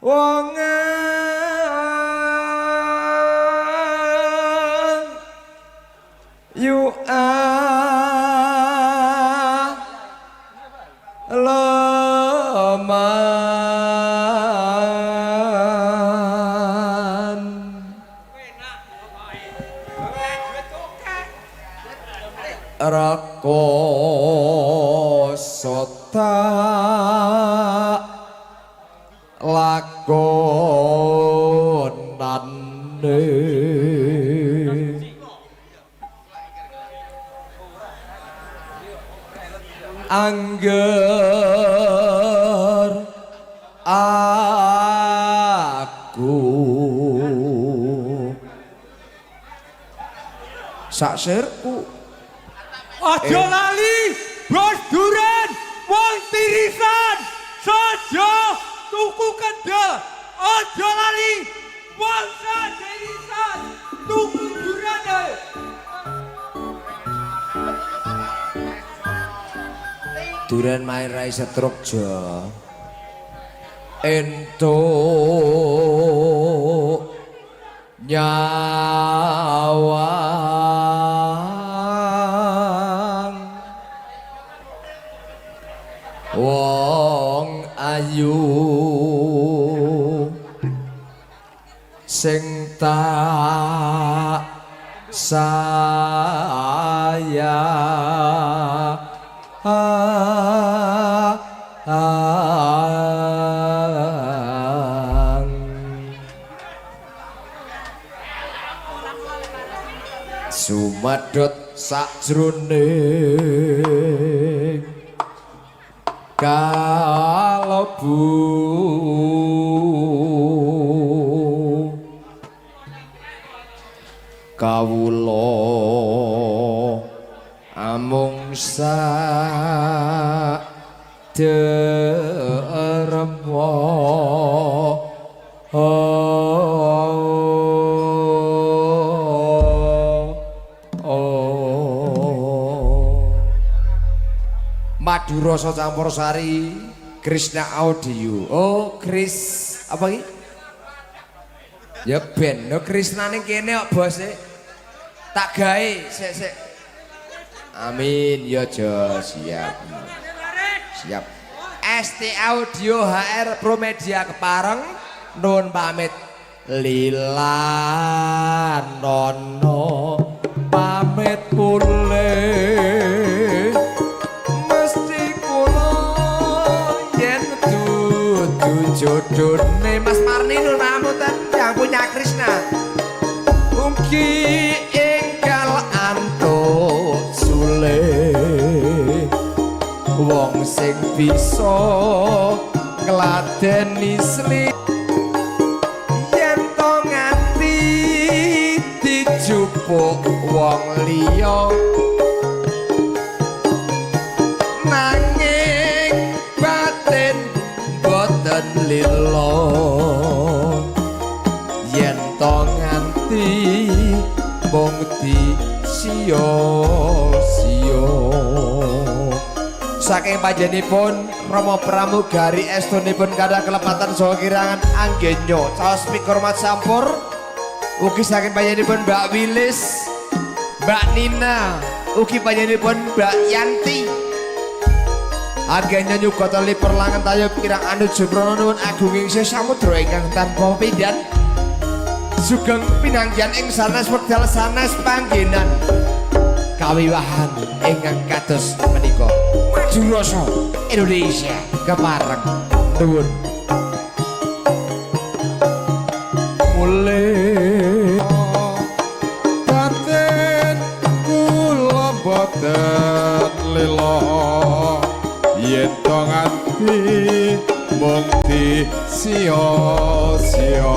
Wong yu loman rekoso tak lakonane angger aku sak sirku. Aja lali bos duren wong tirisan saja tuku kendel. Aja lali wong tirisan tuku duren. Duren main rai setruk jo entuk nyawang wong ayu sing tak sayang sumadot sakjroning kalebu kawula amung sak derma. Madurasa campur sari Krishna Audio. Oh, Kris apa iki? Ya ben, no Krishnane kene kok bos e. Tak gawe sik sik. Amin ya Jo, siap. Siap. ST Audio HR Pro Media Kepareng nuwun pamit. Lila nono pamit pulih. Mesti kula yen dudu jodone Mas Marni nun pamutan yang punya Krishna. Ugi enggal antuk sule wong sing bisa ngladeni sli yen to nganti dijupuk wong liya nanging batin boten lila yen to nganti mung di siyo-siyo. Saking panjenenganipun Rama Pramugari estunipun kathah kelepatan saha kirangan anggenya caos pikurmat sampur. Ugi saking panjenenganipun Mbak Wilis, Mbak Nina, ugi panjenenganipun Mbak Yanti. Anggenya nyugata lipur langen tayub kirang anuju prana nuwun agung ing samudra ingkang tanpa pindhan. Sugeng pinanggihan ing sanes wekdal sanes panggenan kawiwahan ingkang kados menika. Madurasa Indonesia kepareng nuwun. Mulih batin kula boten lila yen to nganti mung di siyo-siyo.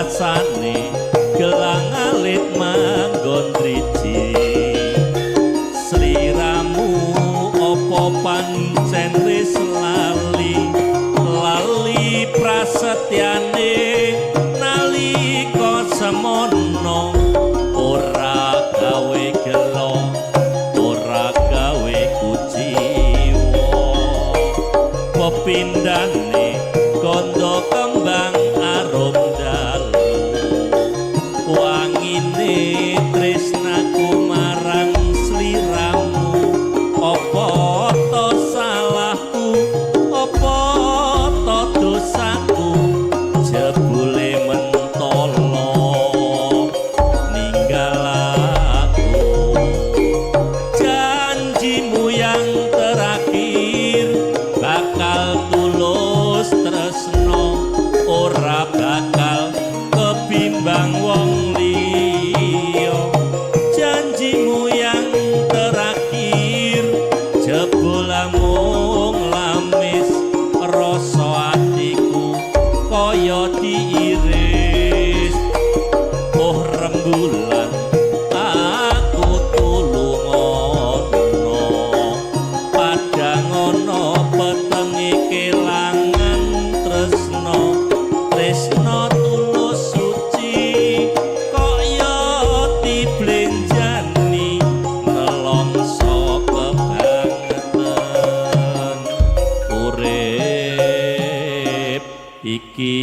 Rasane gelang alit manggon driji. Sliramu apa pancen wis lali, lali prasetyane nalika semono? Ora gawe gelo, ora gawe kuciwa, pepindane gondo kembang arum dalu. Wangine tresnaku marang sliramu, apa to salahku, apa to dosaku, jebule mentolo ninggal aku? Janjimu yang terakhir bakal tulus tresno, ora bakal kebimbang wong liya. Janjimu yang terakhir jebul mung lamis, rasa atiku kaya diiris. Oh rembulan, aku tulungono, padhangono petenge kelangan tresno. Tresno tulus suci kok ya diblenjani, nelongso kebangetan urip iki.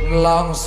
Nelongso.